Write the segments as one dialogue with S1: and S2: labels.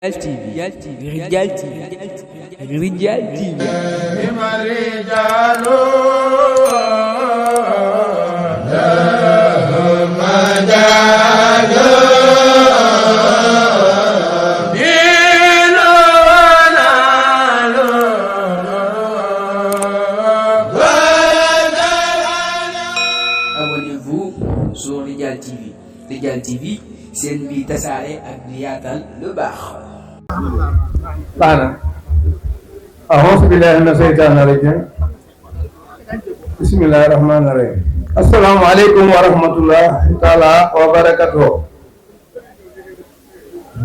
S1: Rijal TV, Rijal TV, Rijal TV.
S2: Abonnez-vous sur Rijal TV. Rijal TV, c'est une vie tasaare ak di yaatal lu baax.
S3: Bana a'uuzu billahi mina shaytaani rajiim bismillahi rahmaani rahiim assalaamu aleykum wa rahmatullahi taala wa barakatuh.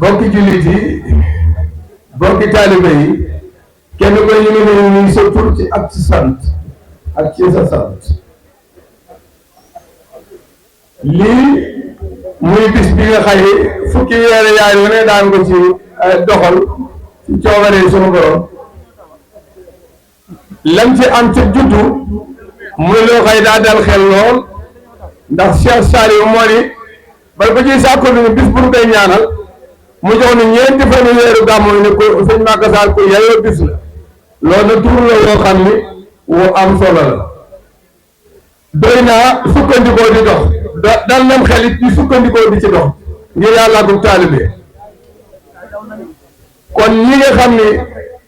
S3: Bokki jullit yi bokki taalibe yi kenn ko ñu ngi nuyu sa tur ci ak ci sant ak ci sa sant. lii muy bis bi nga xëy fukki weer yaay yu ne daan ko ci doxal ci coobaree sunu borom lam ci am ci juddu muy loo xëy daa dal xel lool ndax Cheikh Saliou moo ni bal ba ciy sàkko ni bis bu ñu koy ñaanal mu jox ni ñeenti fan weeru gàmmu ne ko sëñ Maka Sarr ko yayoo bis la loolu na tur la yoo xam ni wu am solo la doy naa sukkandikoo di dox dal nam xel it di sukkandikoo di ci dox ngir yàlla ak taalibe kon ñi nga xam ne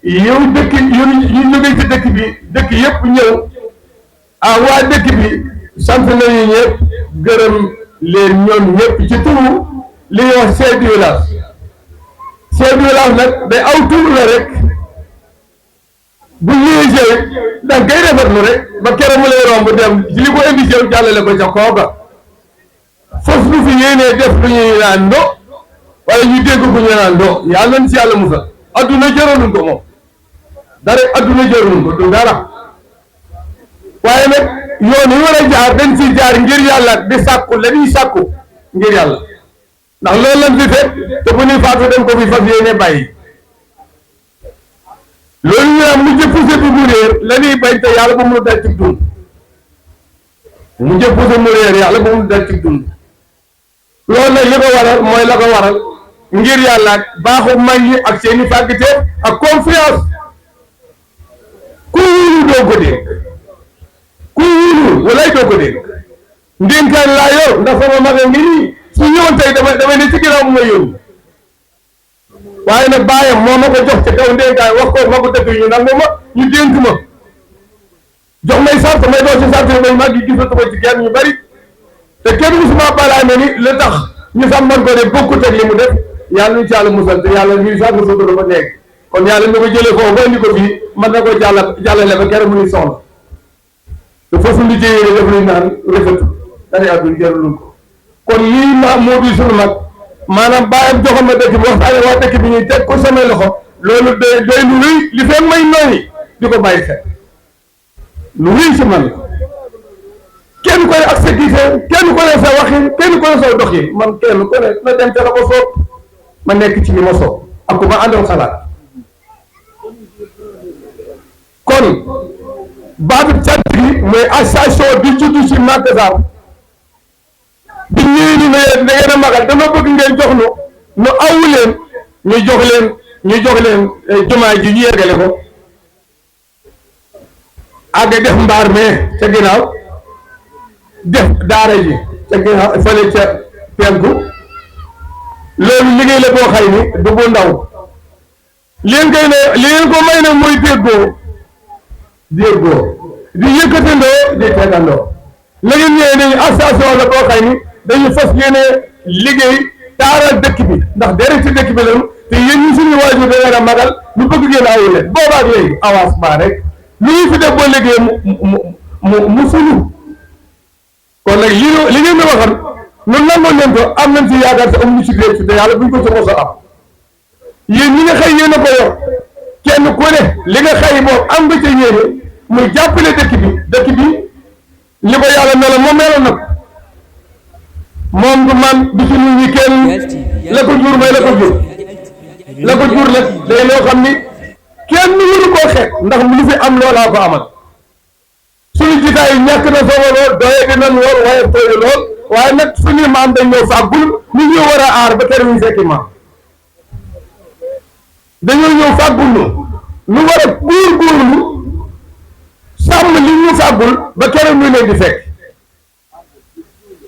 S3: yow dëkk yu jógee ci dëkk bi dëkk yëpp ñëw waa dëkk bi sant nañu ñëpp gërëm leen ñoom ñëpp ci turu li ñuy wax chef du village. chef du village nag day aw tur la rek bu ñëwee si da nga koy rafetlu rek ba keroog mu lay romb dem ci li ko indi si jàllale ko ca kooka fos lu fi yéenee def lu ñuy naan ndo wala ñu dégg ko ñu naan ndo yàlla nañ si yàlla musal adduna jëraluñ ko moom dara adduna jëraluñ ko du dara waaye nag yoon yi war a jaar dañ si jaar ngir yàlla di sàkku la ñuy sàkku ngir yàlla ndax loolu lañ fi fekk te bu ñuy faatu dañ ko fi fas yéene bàyyi loolu ñu am mu jëppuse bi mu réer la ñuy bañ te yàlla ba mu dal ci dund mu jëppuse mu réer yàlla ba mu dal ci dund loolu nag li ko waral mooy la ko waral ngir yàlla baaxu mag ñi ak seeni fàggite ak confiance ku wóolu doo ko dégg ku wóolu walaay doo ko dégg ndénkaan laa yor ndax sama mag ngi nii su ñëwoon tey damay ne ci ginnaaw mu ma yónni waaye nag bàyyam moo ma ko jox ci kaw ndénkaan wax ko ma ko dëkk ñu nag ma ñu dénk ma jox may sart may doo ci sart may mag yi gisatu ko ci kenn ñu bari te kenn musuma balaa ne ni li tax ñu sax man ko ne bokkut ak li mu def yàlla ñu ci yàlla musal te yàlla ñuy sax musal ko ba nekk kon yàlla mi ko jëlee foofu ba indi ko fii mën na ko jàllale ba keroog mu ngi soxla te foofu li jëyee def luñ naan rafetu dara àdduna jërluñ ko kon lii moo di sunu mag maanaam bàyyam joxoon ma dëkk bi waxtaane waa dëkk bi ñuy teg ko samay loxo loolu doy lu rëy li feen may nooyi di ko bàyyi xel lu rëy si man la kenn ko ne ak sa gisee kenn ko ne sa waxin kenn ko ne sa doxin man kenn ko ne na dem te la ko soob ma nekk ci li ma soob ak ku ma àndoon xalaat kon baatu cant gi mooy association bi juddu ci Maka Sarr bi ñëwee ni ne da ngeen a magal dama bëgg ngeen jox nu awu leen ñu jox leen jumaa ji ñu yeggale ko àgg def mbaar mee ca ginnaaw def daara ji ca ginnaaw fële ca penku loolu liggéey la boo xay ni du bu ndaw leen koy ne li leen ko may ne mooy déggoo di yëkkatandoo di tegandoo la ngeen ñëwee nañu association la boo xay ni dañu fas yéene liggéey taaral dëkk bi ndax deret ci dëkk bi lañu te yéen ñi suñu waajur da ngeen a magal ñu bëgg ngeen awu leen boobaak léegi avancement rek lu ñu fi def boo liggéey mu sulu kon nag li ngeen di waxal ñun nangoon leen ko am nañ ci yaakaar te amuñu ci réccu te yàlla buñ ko ci mos a am yéen ñi nga xëy yéen a ko yor kenn ku ne li nga xëy moom am nga ca yéene muy jàppale dëkk bi li ko yàlla melo moom meloon na ko moom du man du ci nit ñi kenn la ko jur may la ko jur nag day loo xam ni kenn waru koo xeet ndax lu fi am loolaa ko amal suñu jitaay yi ñàkk na solo lool doye dinañ lool waaye tooy lool waaye nag suñu maam dañ ñëw fàggul ni ñu war a aar ba kër ñu fekki maam dañoo ñëw fàggul nu war a góorgóorlu sàmm li ñu fàggul ba keroog ñu leen di fekk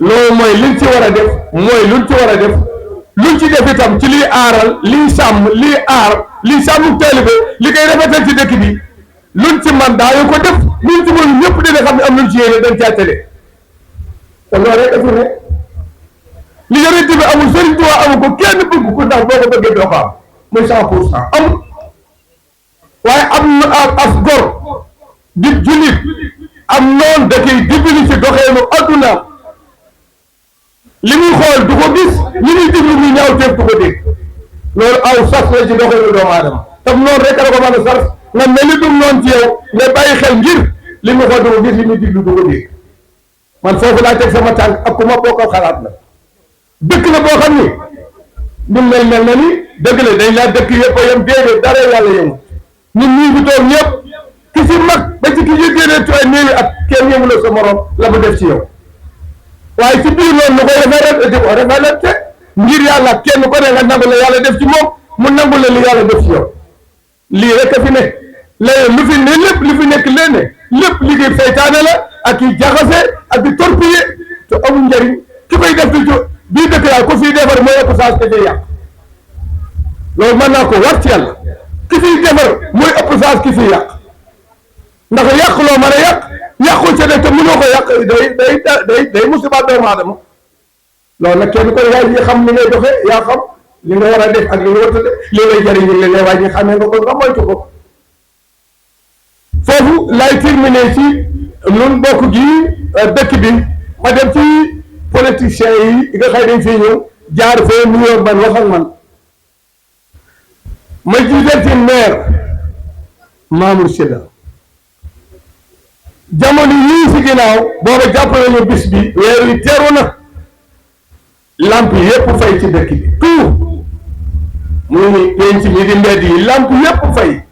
S3: loolu mooy liñ ci war a def mooy luñ ci war a def luñ ci def itam ci liy aaral liy sàmm liy aar liy sàmm taalibe li koy rafetal ci dëkk bi luñ ci man daañu ko def luñ ci mënu ñëpp dina xam ne am luñ ci yéene dañ caa tële te loolu rek atul rek li yonent bi amul Sëriñ Tuubaa amul ko kenn bëgg ko ndax boo ko bëggee doo ko am muy 100% amul waaye am na as gor di jullit am noonu da koy dimbali ci doxeenu adduna li muy xool du ko gis li muy déglu muy ñaaw teef du ko dégg loolu aw sas la ci doxeenu doomu aadama tam noonu rek la ko mën a sas nga mel ni dum noonu ci yow nga bàyyi xel ngir li muy xool du ko gis li muy déglu du ko dégg man foofu laa teg sama tànk ak ku ma bokkal xalaat la dëkk la boo xam ni ñu mel na ni dëgg la dañ laa dëkk yëpp a yem déedéet dara yàlla yemul ñun ñii fi toog ñëpp ki si mag ba ci ki yëggee ci ay néewi at kenn yëngu la sa morom la mu def ci yow waaye ci biir loolu lu koy reférete ngir yàlla kenn ko ne nga nangu la yàlla def ci moom mu nangu la li yàlla def ci yow lii rek a fi ne léegi lu fi ne lépp li fi nekk léene lépp liggéey saytaane la ak i jaxase ak i torpiller te amul njëriñ ki koy def ci bii dëkk yaa ko fii defar mooy ëpp saas ka yàq loolu mën naa ko war ci yàlla ki fiy defar mooy ëpp saas ki fiy yàq ndax yàq loo mën a yàq yàqul ca def te mënoo ko yàq day musiba doomu aadama loolu nag kenn ko yaay yi xam li ngay doxee yaa xam li nga war a def ak li nga war a def li lay jëriñ li lay wàññi xamee nga ko nga moytu ko foofu laay terminé ci nun bokk gi dëkk bi ma dem ci politiciens yi nga xëy dañ fii ñëw jaar fee nuyoo man wax ak man ma jiital ci maire Mamour Sylla jamono yii si ginnaaw booba jàpp nañu bis bi weer wi teeru na lamp yépp fay ci dëkk bi tout muy penc mi di mbedd yi lamp yépp fay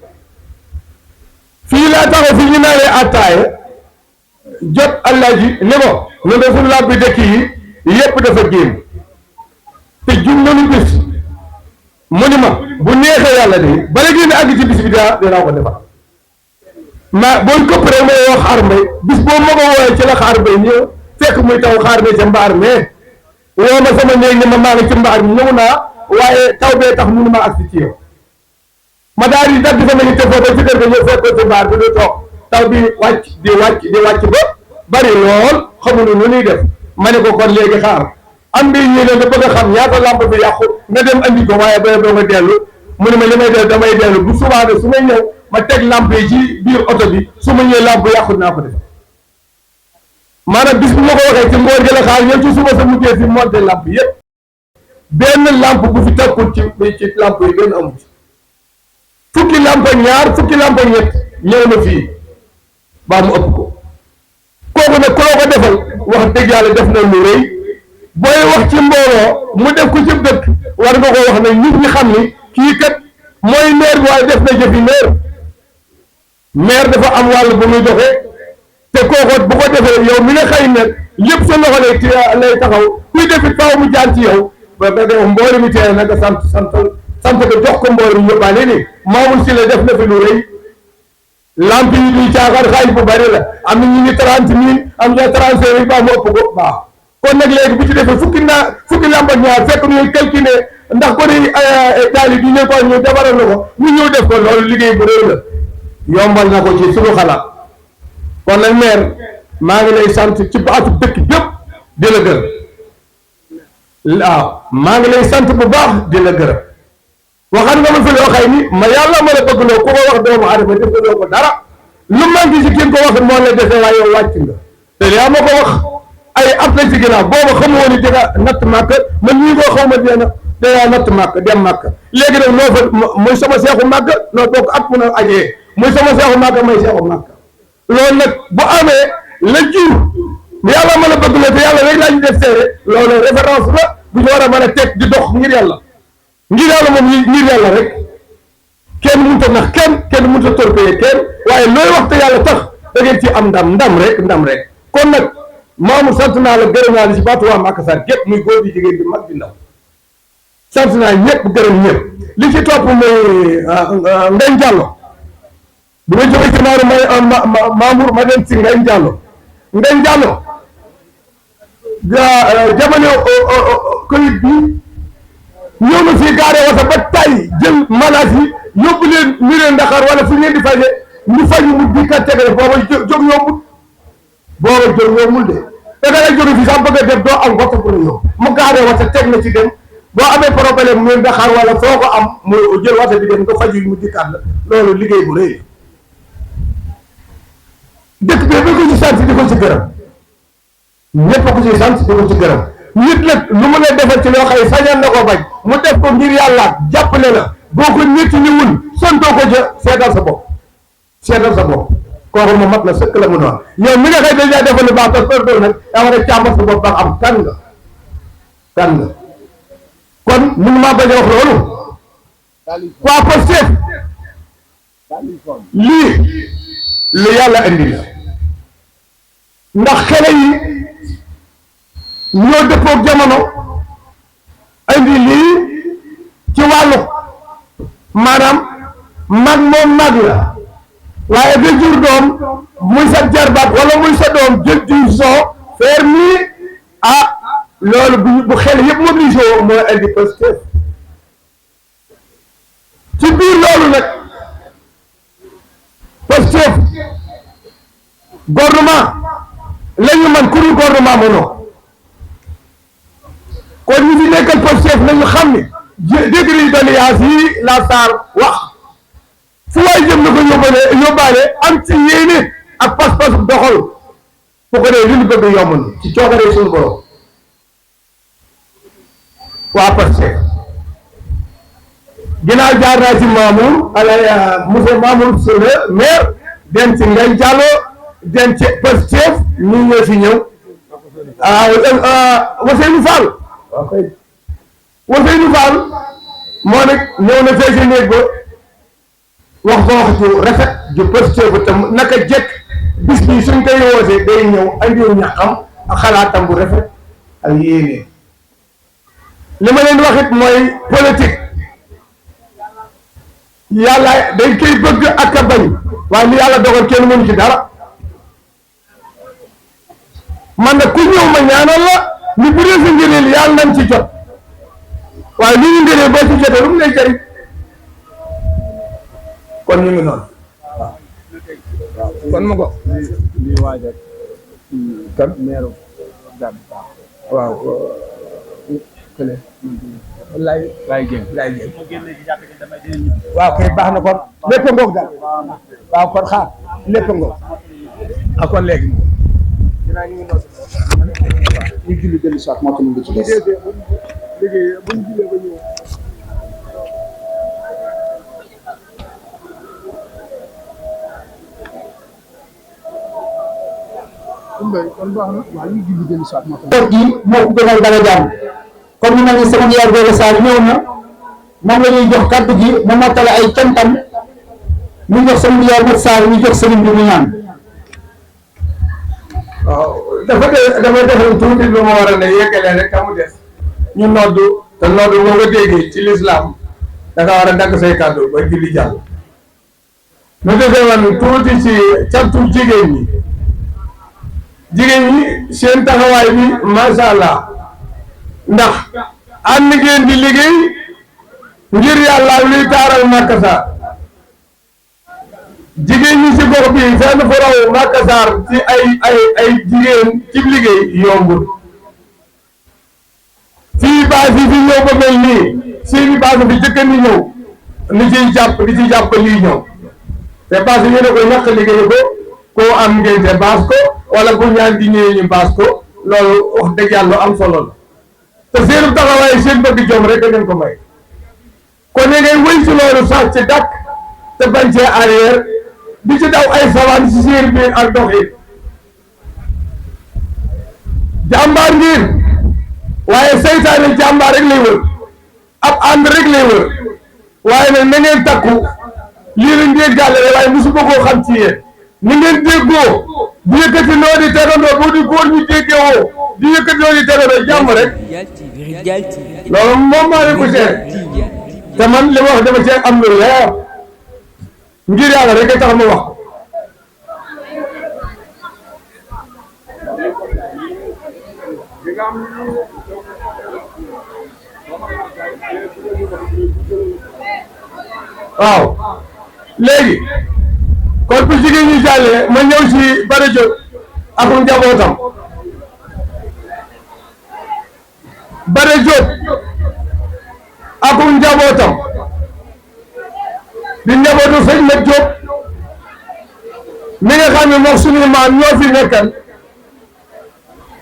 S3: fii laa taxaw fi ñu naanee attaaye jot Alaaji ne ma nu defu lamp dëkk yi yépp dafa génn te jum nañu bis mu ni ma bu neexee yàlla de bala génn àgg ci bis bi dinaa ko defar ma booy këpp rek may wax xaar mbay bis boobu ma ko wooyee ci la xaar mbay ñëw fekk muy taw xaar mbay ca mbaar mais woo ma sama néeg ni ma maa ngi ci mbaar mi ñëw naa waaye taw bee tax mënu ma agsi ci yow ma daal di dagg sama yitte foofu ci kër ga ñëw fekk ko ci mbaar bi du toog taw bi wàcc ba bari lool xamuñu nu ñuy def ma ne ko kon léegi xaar am bi ñii ne nga bëgg a xam ñaata lamp bi yàqu nga dem andi ko waaye ba nga dellu mu ne ma li may dellu damay dellu bu subaa ne su may ñëw ma teg lamp yi ci biir oto bi su ma ñëwee lamp yàqu naa ko def maanaam bis bu ma ko waxee ci ngoor gi la xaar ñëw ci suba sa mujjee fi monté lamp yépp benn lamp bu fi takkul ci lamp yi benn amu ci fukki lamp ak ñaar fukki lamp ak ñett ñëw na fii baa mu ëpp ko kooku nag ku la ko defal wax dëgg yàlla def na lu rëy booy wax ci mbooloo mu def ko ci dëkk war nga ko wax ne nit ñi xam ni kii kat mooy maire bi waaye def na jëfi maire dafa am wàll bu muy doxee te kooku bu ko defee yow mi nga xëy nag lépp sa loxo lay taxaw kuy defit faaw mu jaan ci yow ba nga def mboori mi tee nag sant ko jox ko mboori mi yóbbaale ni Mamour Sylla def na fi lu rëy lamp yi duy caaxaan xaalis bu bari la am na ñu ngi 30 000 am na 35 000 ba mu ëpp ko baax kon nag léegi bu ci defee fukki lamp ak ñaar fekk ñuy calculer ndax ko ni taali bi ñu ko ñu defaral na ko ñu ñëw def ko loolu liggéey bu rëy la yombal na ko ci suñu xalaat kon nag maire maa ngi lay sant ci baatu dëkk yëpp di la gërëm waaw maa ngi lay sant bu baax di la gërëm waxal nga ma fi loo xëy ni ma yàlla ma la bëgg loo ku ko wax doomu aadama def loo ko dara lu manqué ci kenn ko wax moo la defee waaye yow wàcc nga te yaa ma ko wax ay at la ci ginnaaw booba xamoo ni dina natt màkk man ñii koo xaw ma dina natt màkk dem màkk léegi nag noo fa muy sama seexu màkk noo bokk at mun a ajee muy sama seexu màkk may seexu màkk loolu nag bu amee la jur yàlla mën a bëgg la te yàlla rek laa ñu def seere loolu référence la bu ñu war a mën a teg di dox ngir yàlla moom ngir yàlla rek kenn mënut a nax kenn mënut a torpiller kenn waaye looy wax te yàlla tax da ngeen ci am ndam rek kon nag Mamour sant naa la gërëm naa la si baatu waa Makassar gépp muy góor di jigéen bi mag di ndaw sant naa ñëpp gërëm ñëpp li ci topp mooy Ngagne Diallo bu ma jógee ci Mamour ma dem ci Ngagne Diallo jamono Covid bi ñëw na fii gaare wasa ba tay jël malaas yi yóbbu leen miree Ndakar wala fu ngeen di faje ñu faju mu di ka tegale booba jóg yombul de te da ngay jóge fii sax bëgg a def doo am wata bu la yow mu gaare wasa teg na ci dem boo amee problème mu Ndakar wala foo ko am mu jël wata bi dem nga faju mu dikkaat la loolu liggéey bu rëy dëkk bi ba ko ci sant di ko ci gërëm ñëpp ko ci sant di ko ci gërëm nit nag lu mu la defal ci loo xam ne sañal na ko bañ mu def ko ngir yàlla jàppale la boo ko nit ñëwul santoo ko ja seetal sa bopp kooku moom mat na sëkk la mu doon yow mi nga xëy dañ lay defal lu baax te doon nag yaa war a càmbar sa bopp ba am kan nga kon mënu maa bañ a wax loolu waa Pastef lii lu yàlla indi la ndax xale yi ñoo dëppoog jamono indi lii ci wàllu maanaam mag moom mag la waaye da jur doom muy sa jarbaat wala muy sa doom jël décision faire nii loolu bu xel yëpp mobilisé woo mooy indi Pastef ci biir loolu nag Pastef gouvernement la ñu man ku dul gouvernement mënoo kon ñi fi nekkal Pastef nañu xam ni degré d'alliance yi la Sarr wax fu waay jëm na ko yóbbaale am ci yéene ak pas-pas doxal fu ko dee li ñu bëgg yomb na ci coobare suñu borom waa Pastef ginnaaw jaar naa ci Mamour monsieur Mamour c'est le maire dem ci Ngagne Diallo dem ci Pastef ñu ñëw fi ñëw Ousseynou Fall Ousseynou Fall moo nag ñëw na fee ci néeg ba wax ko wax ju rafet ju Pastef tam naka jekk bis bi suñ koy wootee day ñëw andiw ñaxam ak xalaatam bu rafet ak yéene li ma leen wax it mooy politique yàlla dañ koy bëgg ak a bañ waaye li yàlla dogal kenn mënu ci dara man nag ku ñëw ma ñaanal la ni bu dee sa ngëneel yàlla nañ ci jot waaye li ñu ngëneel boo ci jotee lu mu lay jëriñ kon ñu ngi noonu waaw kon ma ko lii waajal kan meeru gan waaw kële laay génn waaw kay baax na kon lépp ngoog daal waaw kon xaar lépp ngoog ak kon léegi moom dinaa ñu ngi julli dellu soit moo tax ñu ngi ci des liggéey bu ñu jullee ba ñëw kon baax na waaw ñu julli dellu soit moo tax gi moo ko gënal dara jàmm comme ni ma ne sama yaay Gora Sarr ñëw na moom la ñuy jox kàddu gi mu mottale ay cantam ñu jox sama yaay Mat Sarr ñu jox sëriñ bi mu ñaan. waaw dafa defal tuuti lu ma war a ne yeggale rek ka mu des ñu noddu te noddu moo nga déggee ci lislaam da nga war a dagg say kàddu ba julli jàll. ñu defee woon tuuti ci cantu jigéen ñi seen taxawaay bi macha allah. ndax ànd ngeen di liggéey ngir yàlla luy taaral Makassar jigéen ñi ci gox bi fenn fu raw Makassar ci ay jigéen ci liggéey yombul fii baas yi fi ñëw ba mel nii seeni baas fi jëkk ni ñëw li ciy jàpp lii ñëw te baas yi yéen a ko ñàkk liggéey ko koo am ngeen te baas ko wala bu ñaan di ñëwee ñu baas ko loolu wax dëgg yàlla am solo la te seenu taxawaay seen bëgg jom rek da ngeen ko may kon ne ngay wéy ci loolu sax ci dàkk te bañ cee arrière di ci daw ay sawaan si seen biir ak doxin jàmbaar ngir waaye seytaane jàmbaar rek lay wër ab ànd rek lay wër waaye nag na ngeen takku lii lañ ngeen jàllale waaye mosu bëggoo xam ci yéen ni ngeen déggoo di yëkkati noo di tegandoo bu di góor ñu déggee woo di yëkkati noo di tegandoo jàmm rek loolu moom maa leen ko seere te man li ma wax dama cee am lu leer ngir yàlla rek a tax ma wax waaw léegi kon bu jigéen ñi jàllee ma ñëw ci Bara Diop ak njabootam Bara Diop ak njabootam di njabootu sëñ Mat Diop mi nga xam ne moom suñu maam ñoo fi nekkan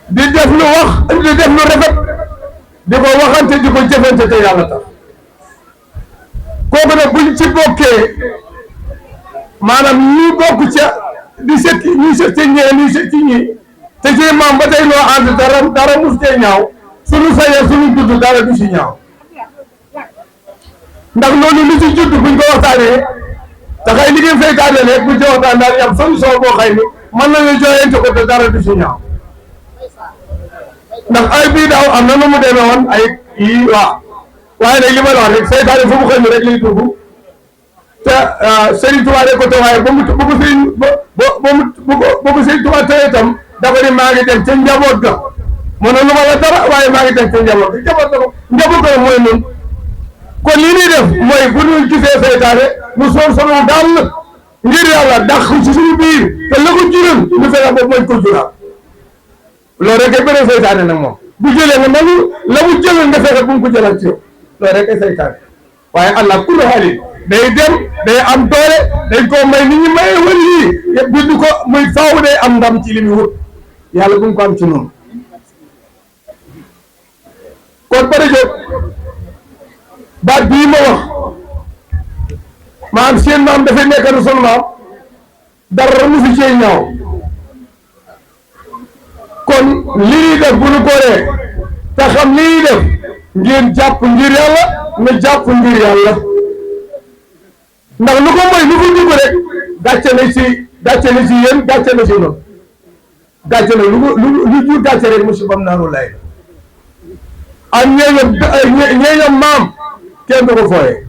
S3: di def lu wax di def lu rafet di ko waxante di ko jëfante te yàlla tax kooku nag buñ ci bokkee maanaam ñi bokk ca di set ñi set ci ñee ñi set ci ñi te ci maam ba tey noo ànd dara mus cee ñaaw suñu sañee suñu dudd dara du si ñaaw ndax loolu lu ci judd buñ ko waxtaanee te xëy li ngeen faytaane rek buñ ci waxtaan daal yam solution boo xëy ni mën nañu jooyante ko te dara du si ñaaw ndax ay bii daaw am na nu mu demee woon ay yii waaw waaye nag li ma la wax rek seytaane fu mu xëy ni rek lay dugg te Serigne Touba rek ko tawaaye ba mu Serigne Touba tawee itam dafa ni maa ngi dem ca njaboot ga mu ne lu ma la dara waaye maa ngi dem ca njaboot ga njaboot ga mooy nun kon li ñuy def mooy bu ñu gisee seytaane mu soor solo daal ngir yàlla dàq ci suñu biir te la ko jural ñu fexe boobu mooy ko jural loolu rek ay bëre seytaane nag moom bu jëlee nga nanu la mu jëlee nga fexe bu mu ko jëlaat ci yow loolu rek ay seytaane waaye allah kullu xaalis day dem day am doole dañ koo may nit ñi maye wala yii yëpp bind ko muy faaw day am ndam ci li muy wut yàlla bu mu ko am ci noonu kon Bara Diop baat bii ma wax maam seen maam dafay nekk na sunu maam dara mu fi cee ñaaw kon li ñuy def bu ñu kooree te xam li ñuy def ngeen jàpp ngir yàlla na jàpp ngir yàlla ndax lu ko mooy lu ko dugg rek gàcce na ci yéen gàcce na ci noonu gàcce na lu jur gàcce rek musibam naaru lay ak ñeeñam maam kenn du ko fooye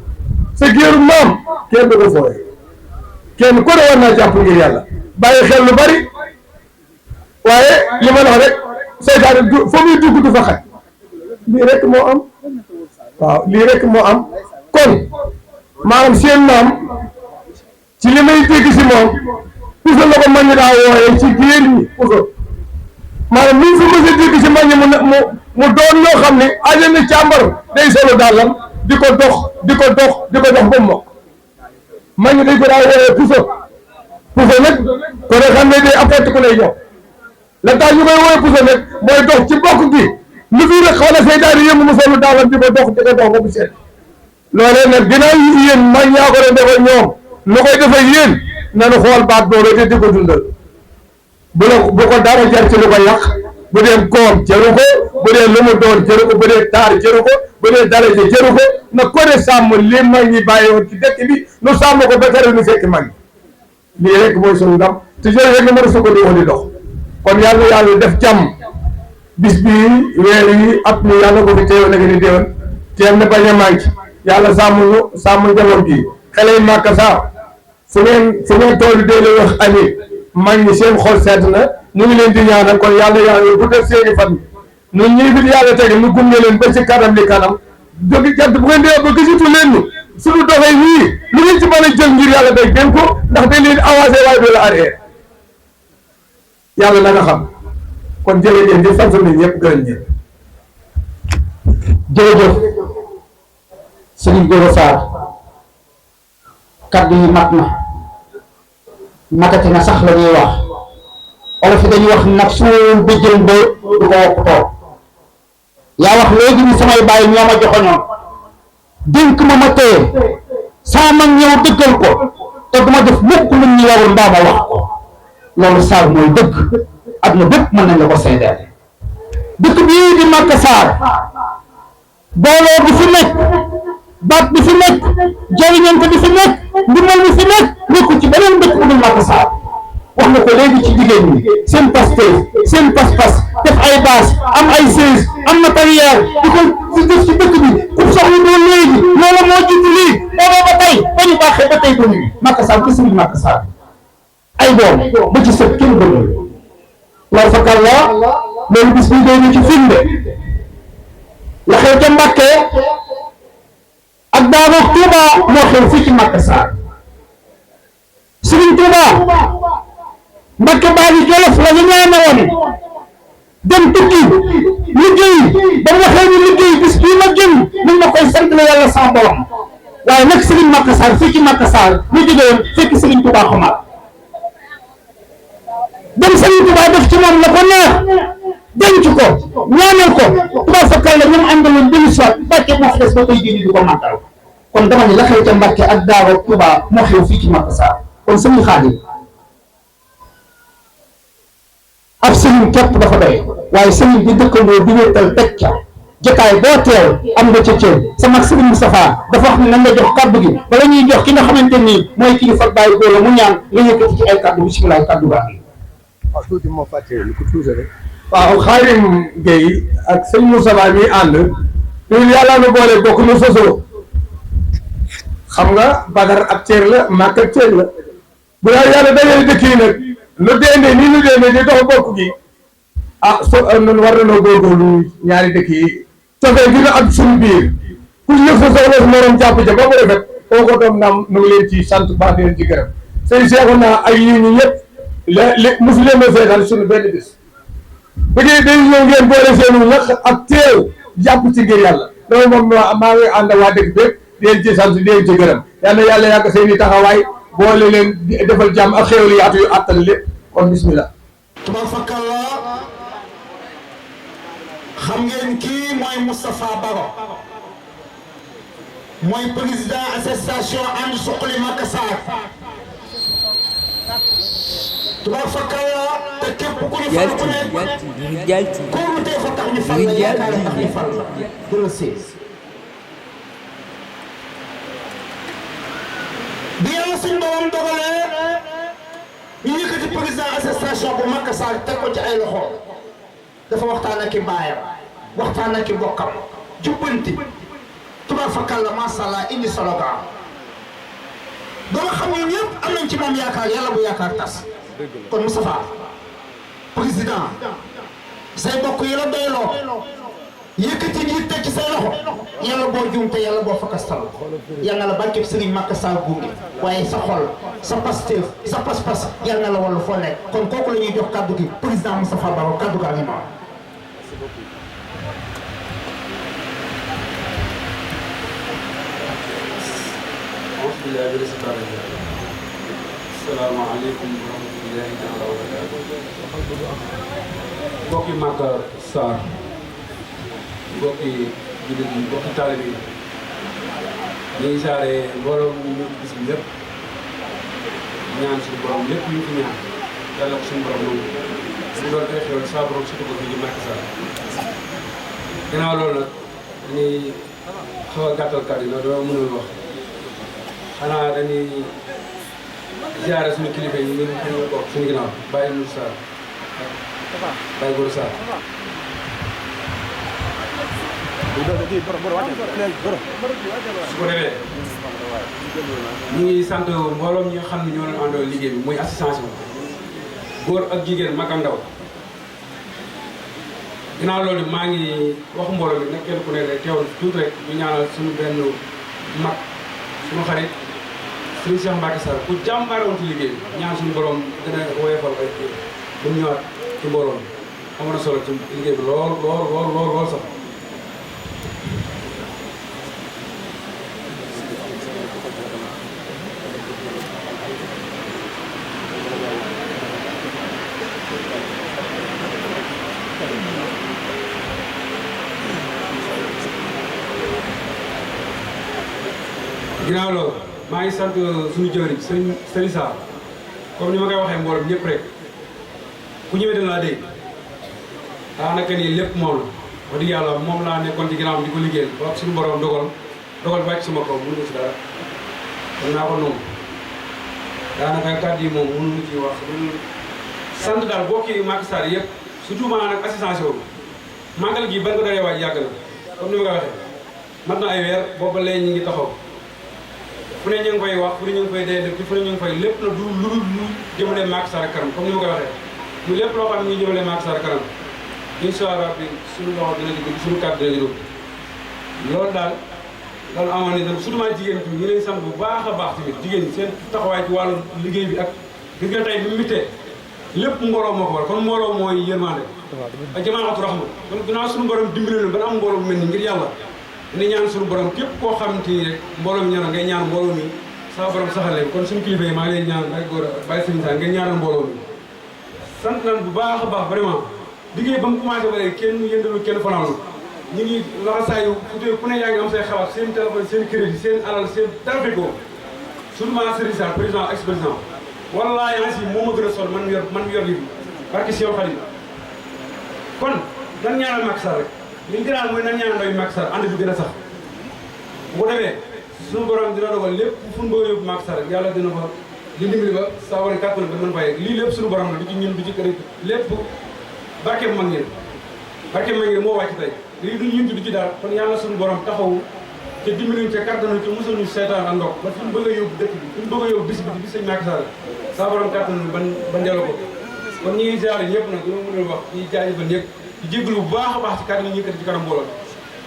S3: sa géeru maam kenn du ko fooye kenn ku ne war naa jàpp ngir yàlla bàyyi xel lu bari waaye li ma wax rek seytaane foo muy dugg du fa xaj lii rek moo am waaw lii rek moo am kon maanaam seen maam ci li may dégg si moom puso la ko man ñi daa wooyee ci géer ñi puso maanaam luñ fi mës a dégg si man ñi mu doon loo xam ne ajana càmbar day solo dàllam di ko dox ba mu mokk man ñi dañ ko daa wooyee puso nag ko ne xam ne day apporte ku lay jox la tax ñu koy wooyee puso nag mooy dox ci bokk gi lu fi rek xaw na say daal di yëngu mu solo dàllam di ko dox ba mu seet loolee nag ginnaaw yéen man ñaa ko doon defal ñoom lu koy defal yéen nanu xool baat boobu te di ko dundal bu ko dara jar ci lu ko yàq bu dee koom jëru ko bu dee lu mu doon jëru ko bu dee taar jëru ko bu dee daraja jëru ko na ko de sàmm li mag ñi bàyyi woon ci dëkk bi nu sàmm ko ba tere nu fekk mag ñi lii rek mooy suñu ndam te jëru rek na mën a sukkandiku di dox kon yàlla def jàmm bis bii weer yi at mi yàlla ko fi teew na ni déwén teem na bañ a manqué yàlla sàmm njaboot gi xale yi màkk saa fu ngeen tool dee la wax ani mag ñi seen xol sedd na ñu ngi leen di ñaanal kon yàlla guddal seeni fan ñun ñii fi yàlla teg ñu gunge leen ba ci kanam li kanam jógi jant bu ngeen dee ba gisatu leen ñu suñu doxee nii lu ngeen ci mën a jël ngir yàlla day gën ko ndax dañ leen avancé waaye du la arrière yàlla na nga xam kon jërëjëf di sant nañ ñëpp gërëm ñëpp
S4: jërëjëf Serigne Gora Sarr kaddu yi mat na matati na sax la ñuy wax olof yi dañuy wax nag suul bi jël ba du ko wokk toog yaa wax léegi ni samay bàyyi ñoo ma joxoñoon dénk ma téye saa mag ñëw dëggal ko te duma def mukk lu ñu warul mbaa ma wax ko loolu Sarr mooy dëgg àdduna bépp mën nañ la ko seedeel dëkk bii di Maka Sarr booloo bi fi nekk baat bi fi nekk jëriñante bi fi nekk ndimbal bi fi nekk nekku ci beneen dëkk bu dul Maka Sarr wax nga ko léegi ci jigéen ñi seen pasteur seen pas-pas def ay baas am ay chaise am matériel di ko def ci dëkk ñu baaxee ba tey ba ñu Maka Sarr ba Serigne Maka Sarr ay doom ba ci sët kenn bëggul loolu fa kàlla loolu bis bi doy na ci firnde la xew ca Mbàkke ak Daara Touba moo xew fii ci Maka Sarr Serigne Touba Mbàkke Bari Jolof la ñu ñaane woon dem tukki liggéey ba mu waxee ni liggéey bis bii ma jëm nañ ma koy sant la yàlla sama borom waaye nag Serigne Maka Sarr fii ci Maka Sarr ñu jóge woon fekk Serigne Touba xamal dem Serigne Touba def ci moom la ko neex denc ko ñaanal ko Touba fakkal la ñoom àndaloon dellu si waat Mbàkke moo fi des ba tey jii di ko màggal kon dama ne la xew ca Mbàkke ak Daara Touba moo xew fii ci Maka Sarr kon Serigne Khadim ab Serigne képp dafa doy waaye Serigne bi dëkkandoo bi wéetal teg ca jotaay boo teew am nga ca cër sama Serigne Moustapha dafa wax ne nañ la jox kaddu gi bala ñuy jox ki nga xamante ni mooy kilifa bàyyi góor la mu ñaan nga yëkkati ci ay kaddu bisimilah kaddu baa ngi.
S3: waaw tuuti moo fàttee lu ko tuuse rek. waaw Khadim Gueye ak sëñ Moustapha mi ànd ñun yàlla na boole bokk nu sosoo xam nga Badar ak cër la Màkka ak cër la bu daal yàlla dajale dëkk yi nag nu deendee nii nu deendee di dox bokk gi noonu war nañoo góorgóorlu ñaari dëkk yi cofee gi na am suñu biir ku yëg sa soxla si morom jàpp ca ba mu rafet kooku doom naam nu ngi leen ci sant baax di leen ci gërëm sëñ Cheikh naa ay yii ñu ñëpp mosu leen a seetaan suñu benn bis bu dee day ñëw ngeen boole seenu ñax ak teew jàpp ci ngir yàlla loolu moom maa ngi ànd waa dëkk bépp di leen ci sant di leen ci gërëm yal na yàlla yàgg seen i taxawaay boole leen defal jàmm ak xéwal yaatu yu àttal lépp kon bismillah.
S4: Tabarakallah xam ngeen kii mooy Moustapha Baro mooy président association ànd suqali Maka Sarr tabarakallah te képp ku ñu fal ku nekk kóoru tee fa tax ñu fal la yaakaar tax ñu fal la jël siis bi yàlla suñ borom dogalee ñu yëkkati président association bu Maka Sarr teg ko ci ay loxo dafa waxtaan ak i baayam waxtaan ak i bokkam jubbanti tubaab fakkal la macha allah indi slogan ba nga xam ne ñëpp am nañ ci moom yaakaar yàlla bu yaakaar tas kon Moustapha président say bokk yi la doyloo yëkkati njiit teg ci say loxo yàlla boo juum te yàlla boo fakastal yàlla na la barkeb Serigne Maka Sarr gunge waaye sa xol sa pasteef sa pas-pas yàlla na la wallu foo nekk kon kooku la ñuy jox kaddu gi président Moustapha Baro kaddu gaa ngi noonu.
S5: Asalaamaaleykum wa rahmatullahi taala wa barakaatuh. Mbokki Maka Sarr mbokki jullit yi mbokki taalibe yi ñu ngi saare mbooloo mu ñëw gis bi lépp ñaan suñu borom lépp ñu fi ñaan yàlla ko suñu borom noonu su doon ay xewal saa borom surtout ko fii di Maka Sarr ginnaaw loolu nag dañuy xaw a gàttal kàddu yi dama mënul wax xanaa dañuy ziare suñu kilifa yi ñu ko suñu ginnaaw Baye Nour Sarr Baye Gor Sarr su ko defee ñu ngi sant mbooloom ñi nga xam ne ñoo leen àndoo liggéey bi muy association góor ak jigéen mag ak ndaw ginnaaw loolu maa ngi wax mbooloo mi nag kenn ku ne rek teewul tuuti rek ñu ñaanal suñu benn mag suñu xarit suñu Cheikh Mbacké Sarr ku jàmbaare woon ci liggéey bi ñaan suñu borom gën a woyofal ay ba mu ñëwaat ci mbooloo mi amoon na solo ci liggéey bi lool sax ginnaaw loolu maa ngi sant suñu jëwriñ Serigne Sarr comme ni ma koy waxee mbooloo ñëpp rek ku ñëwee dana laa dégg daanaka nii lépp moom la wax dëgg yàlla moom laa nekkoon ci ginnaaw di ko liggéeyal ba suñu borom dogal wàcc sama kaw mënu si dara kon naa ko noonu daanaka kàddu yi moom mënuñu ci wax sant daal bokki Maka Sarr yëpp surtout maanaam nag assistance boobu màggal gi ban ko daree waaj yàgg na comme ni ma koy waxee mat na ay weer boobu ba léegi ñu ngi taxaw fu ne ñu ngi koy wax fu ne ñu ngi koy dee fu ne ñu ngi koy lépp na du lu jëmale Macky Sall kanam comme ni ma koy waxee ñu lépp loo xam ne ñu jëmale Macky Sall kanam incha allah bi suñu loxo dina ci suñu kàddu dina ci dugg loolu daal loolu amoon nañ tam surtout jigéen ñi ñu leen sant bu baax a baax tamit jigéen ñi seen taxawaay ci wàllu liggéey bi ak gis nga tey bi mu mittee lépp mbooloo moo ko war kon mbooloo mooy yërmande ak jamaatu raxma kon ginnaaw suñu borom dimbali na ba am mbooloo bu mel ni ngir yàlla ni ñaan suñu borom képp koo xamante ni rek mbooloo mi ñaanal ngay ñaan mbooloo mi sa borom saxal leen kon suñu kilifa yi maa ngi leen ñaan ay góor bàyyi sëriñ Sall ngay ñaanal mbooloo mi sant nañ bu baax a baax vraiment liggéey ba mu commencé ba léegi kenn yëndalu kenn fanaanu ñu ngi laxasaayu ku ne yaa ngi am say xalaat seen téléphone seen crédit seen alal seen trafico surtout Serigne Sall président ex président wallaahi ainsi moo ma gën a sol man mi yor lii barke Cheikh Khadim kon nan ñaanal Macky Sall rek li ñu gënal mooy nan ñaanal ndoy Macky Sall ànd bi gën a sax bu ko defee suñu borom dina dogal lépp fu mu bëgg a yóbbu Macky Sall rek yàlla dina fa di dimbali ba saa war a kàttan ba mën fay lii lépp suñu borom la du ci ñun du ci kër lépp barke bu mag ngeen moo wàcc tey lii duñ ñun du ci daal kon yàlla suñu borom taxawu te dimbaluñ ca kàttanu te mosuñu seetaan ak ndox ba fi mu bëgg a yóbbu dëkk bi fi mu bëgg a yóbbu bis bi di bis sëñ Macky Sall saa borom kàttanu ban delloo ko kon ñi ngi ziare ñëpp nag dama mënul wax ñi jaajëfal ñëpp di jégalu bu baax a baax ci kàddu yi ñu yëkkati ci kanam mbooloo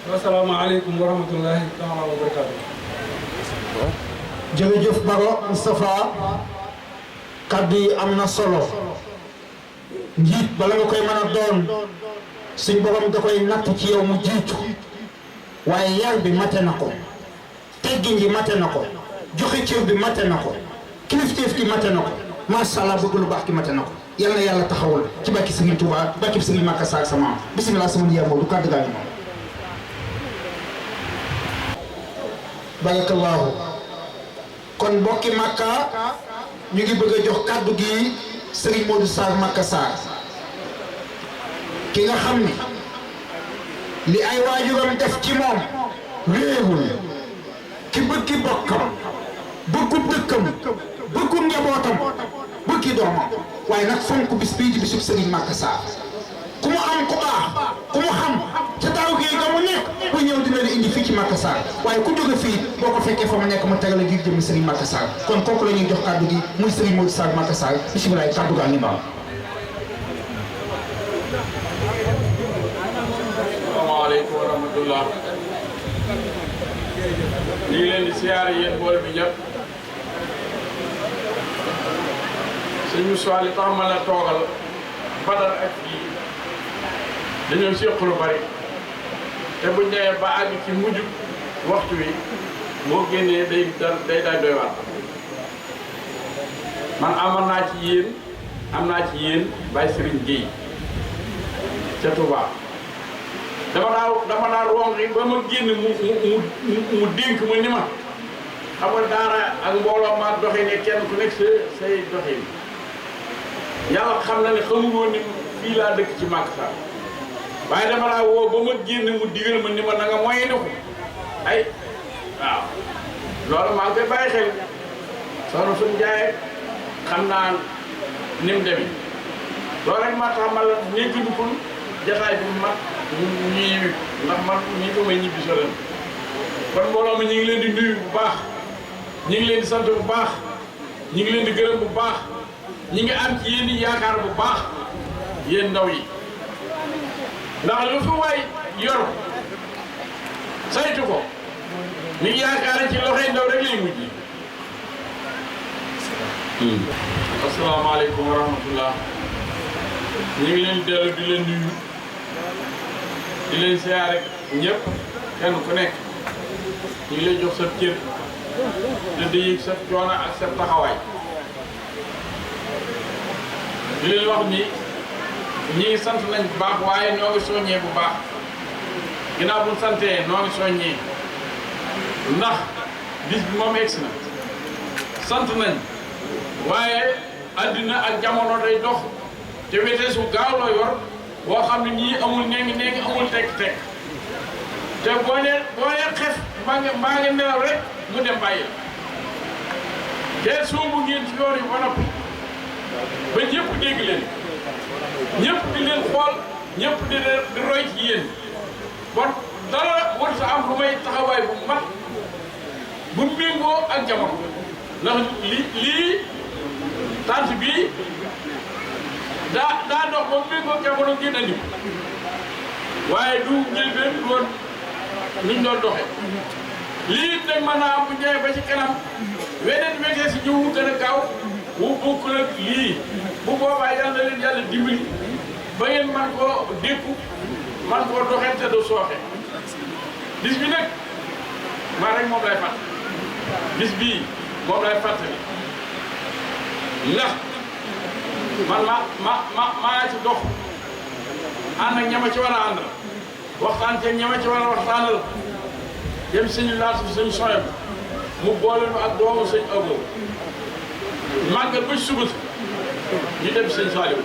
S5: bi asalaamaaleykum wa rahmatullahi taala wa barakaatu.
S4: jërëjëf Baro Moustapha kaddu yi am na solo njiit bala nga koy mën a doon suñ borom da koy natt ci yow mu jiitu waaye yar bi mate na ko teggin gi mate na ko joxe cër bi mate na ko kilifteef gi mate na ko macha allah bëgg lu baax ki mate na ko yal na yàlla taxawal ci bàkki Serigne Touba bàkki Serigne Maka Sarr sama bisimilah sama ndiyaar boobu du kàddu gaa ngi moom. barakallahu kon mbokki Makka ñu ngi bëgg a jox kàddu gi Serigne Modou Sarr Maka Sarr ki nga xam ni li ay waajuram def ci moom réewul ki bëggi bokkam bëggu dëkkam bëggu njabootam bëggi doomam waaye nag fonk bis bii di bisub Serigne Maka Sarr ku mu am ku baax ku mu xam ca daaw gi nga mu nekk bu ñëw dina la indi fii ci Maka Sarr waaye ku jóge fii boo ko fekkee fa mu nekk mu tegal a ngir jëmmi Serigne Maka Sarr kon kooku la ñuy jox kàddu gi muy Serigne Modou Sarr Maka Sarr bisimilah kàddu gaa ngi baam.
S6: asalaamaaleykum wa rahmatullah ñu ngi leen di siyaare yéen boole bi ñëpp sëñ Moussa li tax ma la toogal Badar ak fii dañoo séq lu bari te buñ demee ba àgg ci mujj waxtu wi boo génnee day daal doy waar man am naa ci yéen Baye Serigne Gueye ca Touba dama daa rongi ba ma génn mu dénk ma ni ma xam nga daara ak mbooloo maa doxee ne kenn ku nekk say doxin yàlla xam na ne xamul woon ni fii laa dëkk ci Maka Sarr waaye dama daa woo ba ma génn mu digal ma ni ma na nga moy ko ay waaw loolu maa ngi koy bàyyi xel soxna suñu jaayee xam naa ni mu demee loolu rek maa tax ma la nekk du kon jataay bi mat ñu ñëwi ndax man ñi ko may ñibbi so leen kon mbooloo mi ñu ngi leen di nuyu bu baax ñu ngi leen di sant bu baax ñu ngi leen di gërëm bu baax ñi ngi am ci yéen i yaakaar bu baax yéen ndaw yi ndax lu fi waay yor saytu ko mi ngi yaakaar ci loxoy ndaw rek lay mujj. asalaamaaleykum wa rahmatullah ñu ngi leen dellu di leen nuyu di leen siyaare ñëpp kenn ku nekk ñu ngi lay jox sa cër te di yëg sa coono ak sa taxawaay di leen wax ni ñi ngi sant nañ bu baax waaye ñoo ngi soññee bu baax ginnaaw bu ñu santee ñoo ngi soññee ndax bis bi moom egsi na sant nañ waaye addina ak jamono day dox te wete su gaaw la yor boo xam ne ñii amul néegi amul tekk-tekk te boo nee xef mbaa nga nelaw rek mu dem bàyyi la te soobu ngeen ci yoon yi ba noppi ba ñëpp dégg leen ñëpp di leen xool ñëpp di roy ci yéen bon dara war sa am lu may taxawaay bu mat bu méngoo ak jamono ndax lii tant bii daa dox ba méngoo ak jamono génn andi waaye du njëlbeen du woon niñ doon doxe lii nag mën naa am bu ñëwee ba ci kanam weneen wetee si ñëw wu gën a gaaw wu bokk nag lii bu boobaa yal na leen yàlla dimbali ba ngeen man koo dékku man koo doxee te du sooxe bis bi nag maa rek moom lay fàtt bis bii moom lay fàttali ndax man maa ci dox ànd ak ñama ci war a àndal waxtaan ceeg ñama ci war a waxtaanal dem sëñ laatu sëñ soyam mu boole nu ak doomu sëñ Abo màggal ba suba si ñu dem sëñ Saliou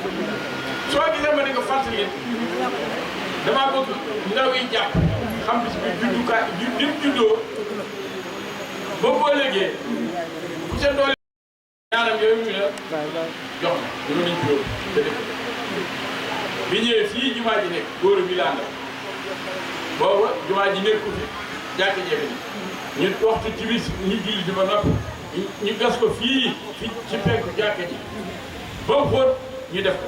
S6: soo gisee ma di ko fàttali damaa bëgg ndaw yi jàpp xam bis bi juddukaay ni mu juddoo ba boo léegee ku ca doole ñaanam yooyu ñu la jox na ñu nañ ko te def bi ñëwee fii jumaa ji nekk góor bi laa ndaw booba jumaa ji nekku fi jàkk jeefe ni ñu waxtu timis ñu julli di ba nopp ñu gas ko fii ci penku jàkk ji ba mu xóot ñu def ko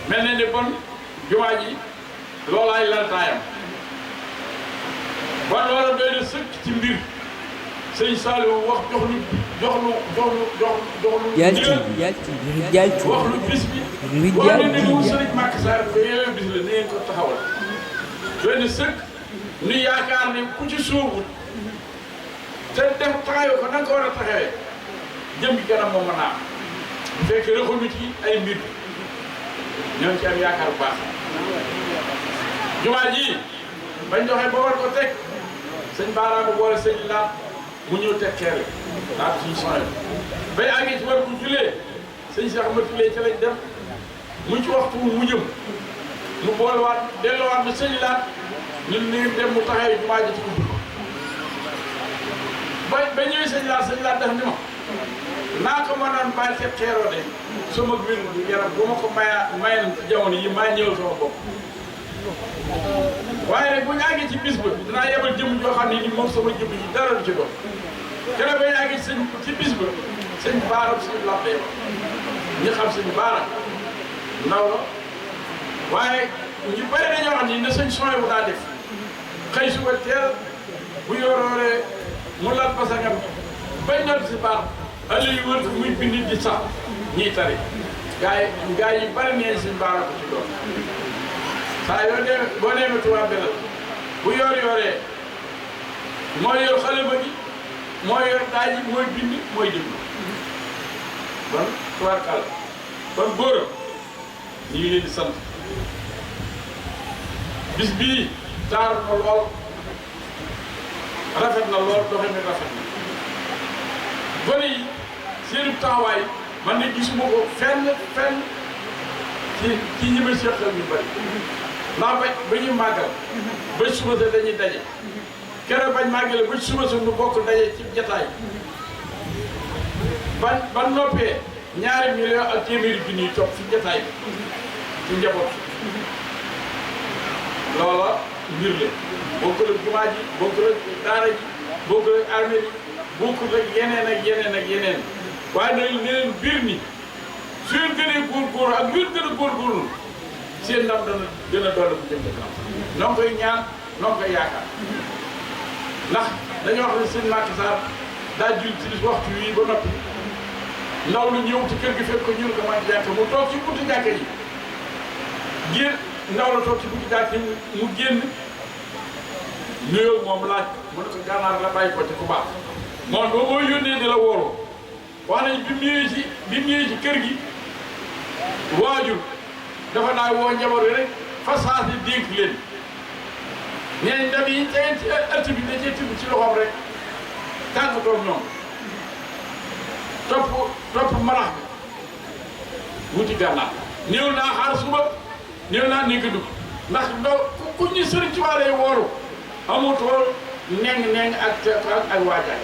S6: mel na ne bon jumaa ji loolaay laltaayam bon loola doy na sëkk ci mbir sëñ Saliou wax jox lu wax lu bis bi wax ne ne wu sëriñ Macky Sall ba yowee bis la ni ngeen ko taxawal doy na sëkk nu yaakaar ne ku ci sóobu te def taxawee ko na nga ko war a taxawee jëm gi kanam moom mën naa am bu fekkee rëxalu ci ay mbir ñoo ngi ci am yaakaar bu baax jumaa ji bañ doxee ba war ko teg sëñ baaraama boole sëñ laat mu ñëw teg xeer laat suñu soxla bay àggee ci war ko julee sëñ Cheikh ma tulee ci lañ dem mu ci waxtu mu jëm mu boolewaat delloowaat ba sëñ laat ñun ni dem mu taxee jumaa ji ci ubbi ko ba ñëwee sëñ laat def ni ma naa ko mënoon bàyyi teg xeeroo de sama wér yaram bu ma ko mayoon ci jamono yi maa ñëwal sama bopp waaye nag bu ñu àggee ci bis ba dinaa yebal jëm joo xam ne ni moom sama jëm yi dara du ci doon keroog ba ñu àggee ci bis ba sëñ baaram suñu labbee ba ñi xam sëñ baara ndaw la waaye ñu bëri dañoo xam ni ne sëñ sooy bu daa def xëy suba teel bu yorooree mu lal basangam bañ noot si baar alli yu wër muy bind di sax ñiy tari gaa yi bëri neen sëñ baara ko ci doon saa yoo demee boo demee Touba Belal bu yoree mooy yor xalima gi mooy yor daaj yi mooy bind mooy déglu kon tubaarkàlla kon góor ñu ngi leen di sant bis bii taar na lool rafet na lool doxe mi rafet na gone yi seenu taxawaay man ne gisuma ko fenn ci ñi ma seqal ñu bëri ndax ba ñu màggal ba suba sa dañuy daje keroog bañ màggale ba suba sa nu bokk daje ci jataay ban noppee ñaari million ak téeméeri junni topp ci jataay bi ci njaboot loola mbir la bokkul ak jumaa ji bokkul ak daara ji bokkul ak armée ji bokkul ak yeneen waaye nag ne leen biir ni su ngeen gënee góorgóorlu ak lu gën a góorgóorlu seen ndam dana gën a dolli bu jëm ci kanam noo koy ñaan noo koy yaakaar ndax dañoo wax ne sëñ Macky Sall daa jul ci waxtu wi ba noppi ndaw lu ñëw ci kër gi fekk ko ñun ko man jàkk mu toog ci buntu jàkka ji génn ndaw la toog ci buntu jàkka ji mu génn nuyoo moom laaj mu ne ko gànnaar la bàyyi ko ci ku baax moom boo boo yónnee di la wóoroo wax nañ bi mu ñëwee ci kër gi waajur dafa naa woo njaboot yi rek façage di dénk leen ñeen ndab yi tegeen ci ëtt bi da cee tibb ci loxoom rek tàggatoo ñoom topp marax bi wuti gànnaar néew naa xaar suba néew naa nekk dugg ndax ndaw ku ñu sëriñ ci wàllee wooru amutoo neng ak waajaay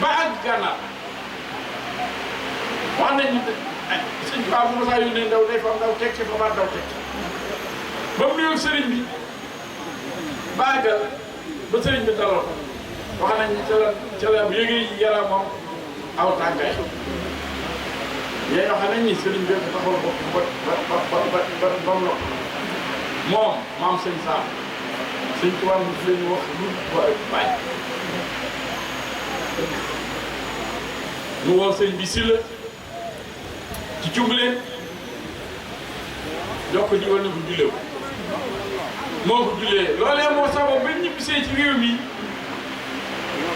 S6: ba ak gànnaar wax nañ sëñ Ba bu Moussa yónnee ndaw day fa ndaw teg ci fa ba ndaw teg ba mu nuyoog sëriñ bi baagal ba sëriñ bi dalal ko wax nañ ca la yéegi yaramam aw tàngaay yéen nga xam nañ ni sëriñ bi taxawal ba mu moom maam sëñ Saam sëñ Tuubaa mu fi leen wax lu bàyyi mu woo sëñ bi Silla ci Cumbuleen jox ko digal na ko jullee ko moo ko jullee loolee moo sabab ba ñibbisee ci réew mi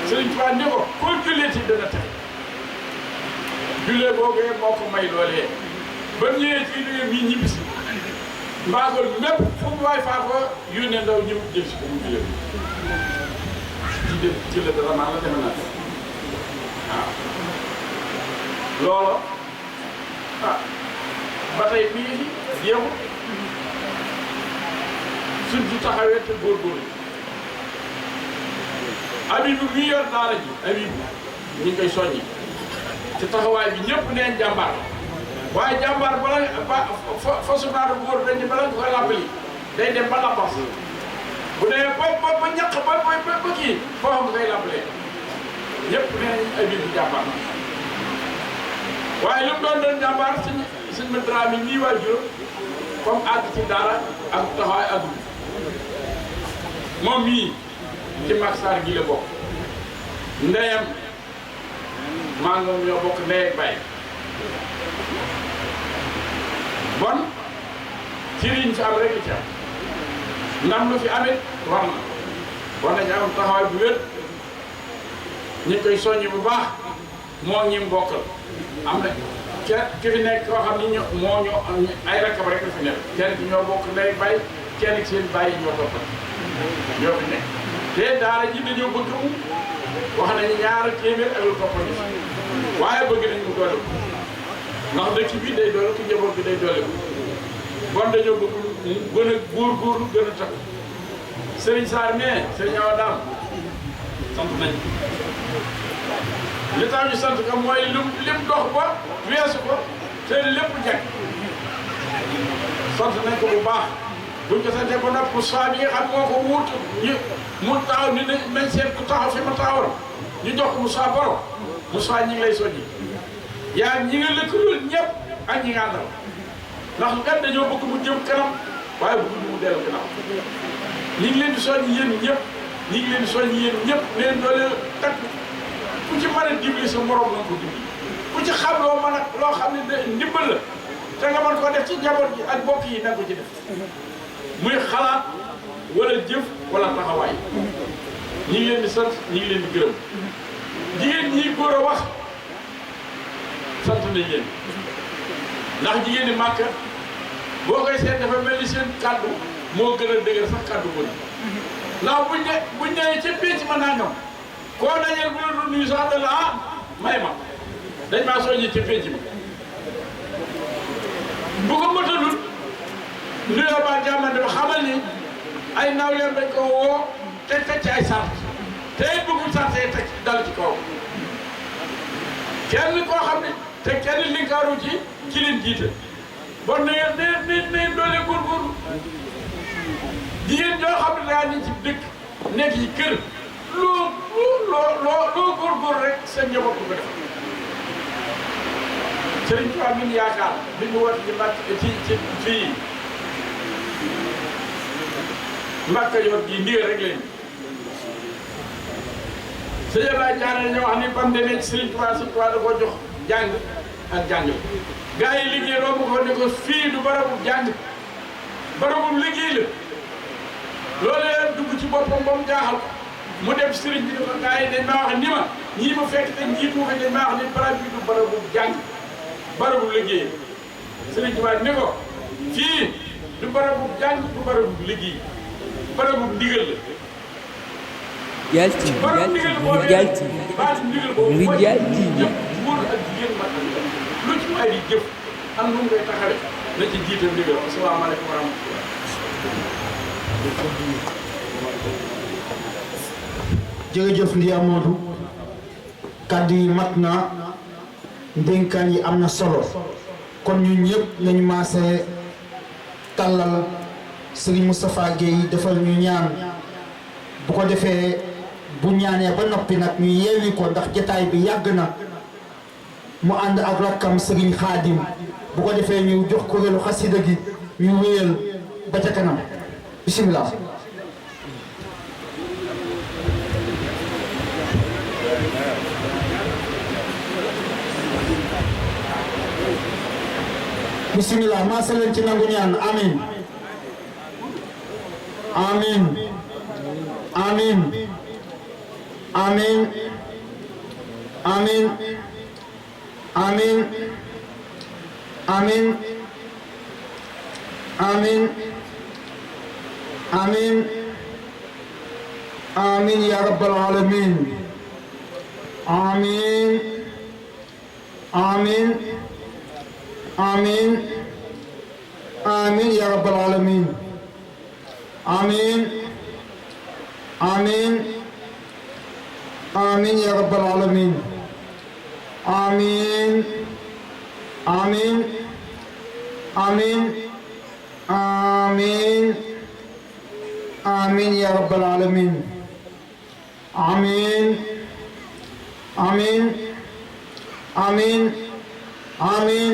S6: sëñ Tuubaa ne ko koo jullee ci dana tax jullee boogee moo ko may loolee ba ñëwee ci réew mi ñibbisi mbaagol mépp fu mu waay faa ko yónnee ndaw ñëw jël si ko mu jullee ci la dara maa la defe naa waaw loolu ba tey bii jéem suñ ci taxawee te góorgóorlu Abibu mi yor daara ji Abibu ñu ngi koy soññi ci taxawaay bi ñëpp neen jàmbaar waaye jàmbaar bala fa su naaru góor dañ bala nga koy làbbali day dem ba labbas bu dee ba ñaq ba kii foofu nga koy làbbalee ñëpp neen Abibu jàmbaar waaye lu mu doon jàmbaar suñ ma dara mi ñii waajur comme àgg ci daara ak taxawaay ak moom mii ci Mag Sarr gi la bokk ndeyam maa ngi ñoo bokk ndey ak baay bon ci riñ fi am rek ci am ndam lu fi amit war nañu am taxawaay bu wér ñu koy soññi bu baax moo ñi bokkal am na ki fi nekk koo xam ni moo ñu ay rakkam rek la fi nekk kenn ki ñoo bokk ndey ak baay kenn ki seen baay yi ñoo toppal ñoo fi nekk te daara ji dañoo bëgg mu wax nañu ñaar téeméer ak lu toppal waaye bëgg nañ mu doole ko ndax dëkk bi day doole ku njaboot bi day doole ko bon dañoo bëgg mu gën a góorgóorlu gën a takku Serigne Sarr mais Serigne Awa Dam sant nañ li tax ñu sant ko mooy lim dox ba weesu ko te lépp jag sant nañ ko bu baax buñ ko santee ba noppi Moussa bi nga xam moo ko wuut mu taxaw ni nañ seet ku taxaw fi ma taxawal ñu jox ko Moussa Boro Moussa ñi ngi lay soññi yaa ñi nga lëkkaloo ñëpp ak ñi nga àndal ndax kat dañoo bëgg mu jëm kanam waaye bëgg mu dellu kanam ñi ngi leen di soññi yéen ñëpp ñi ngi leen di soññi yéen ñëpp leen doole kat ku ci mën a dimbali sa morom na ko dimbali ku ci xam loo mën a loo xam ne ndimbal la te nga mën koo def ci njaboot gi ak bokk yi na ko ci def muy xalaat wala jëf wala taxawaay ñi ngi leen di sant ñi ngi leen di gërëm jigéen ñi góor a wax sant nañ leen ndax jigéen ñi màkk boo koy seet dafa mel ni seen kàddu moo gën a dëgër sax kàddu ko ndax buñ nee ca pénc ma nangam koo dajeel bu la doon nuyu sax da la may ma dañ maa soññi ca pénc ma bu ko mëtalul nuyoo ba jàmmante ba xamal ni ay nawleem dañ ko woo teg ci ay sart te it bëggul sart yi teg dal ci kaw kenn koo xam ne te kenn linkaaru ci leen jiite bon na ngeen doole góorgóorlu jigéen ñoo xam ne daa ni ci dëkk nekk ci kër loo góorgóorlu rek sa njaboot ko def Sëriñ Tuubaa min yaakaar bi mu wat ci fii Mbàkke yor gi ndigal rek leen sëñ Abdoulaye Diané ñoo wax ni bam demee ci Sëriñ Tuubaa da ko jox jàng ak jàngal gaa yi liggéey loo ko ne ko fii du barabu jàng barabu liggéey la loolu leen dugg ci boppam ba mu jaaxal mu dem sëriñ bi dafa gaa yi dañ maa wax ni ma ñii ma fekk te njiitu fi dañ maa wax ni barab bi du barabu jàng barabu liggéey Sëriñ Tuubaa ne ko fii du barabu jàng du barabu liggéey barabu ndigal la.
S1: Rijal TV, Rijal TV, Rijal TV.
S6: góor ak jigéen mag lu ci ay di jëf am nu mu koy taxawee na ci jiital ndigal asalaamaaleykum wa rahmatulah.
S4: jërëjëf Ndi Amadou kàddu yi mat na ndénkaan yi am na solo kon ñun ñëpp nañu maase tàllal Serigne Moustapha Gueye defal ñu ñaan bu ko defee bu ñaanee ba noppi nag ñu yeewi ko ndax jataay bi yàgg na mu ànd ak rakkam Serigne Khadim bu ko defee ñu jox kuréelu xasida gi ñu wéyal ba ca kanam bisimilah. bisimilah maa sa leen ci nangu ñaan amin amin amin amin amin amin amin amin amin amin ya rabbal alamin amin amin amin amin ya rabbal alamin amin amin amin ya rabbal alamin amin amin amin amin amin ya rabbal alamin amin amin amin amin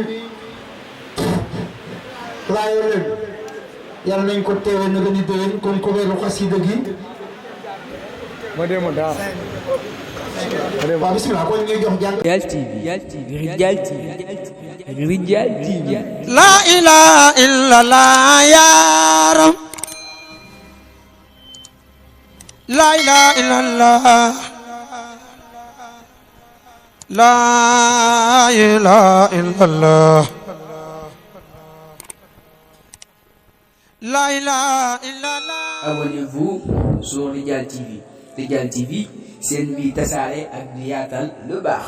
S4: laayo leen yàlla nañ ko teewee na gën a déwén kon ko weeru xasida gi waaw bismillah kon ñuy jox jàng
S1: Rijal TV Rijal TV
S7: La ilaha illallah ya Rab La ilaha illallah La ilaha illallah La ilaha illallah.
S2: Abonnez-vous sur Rijal TV. Rijal TV, c'est une vie tasaare ak di yaatal lu baax.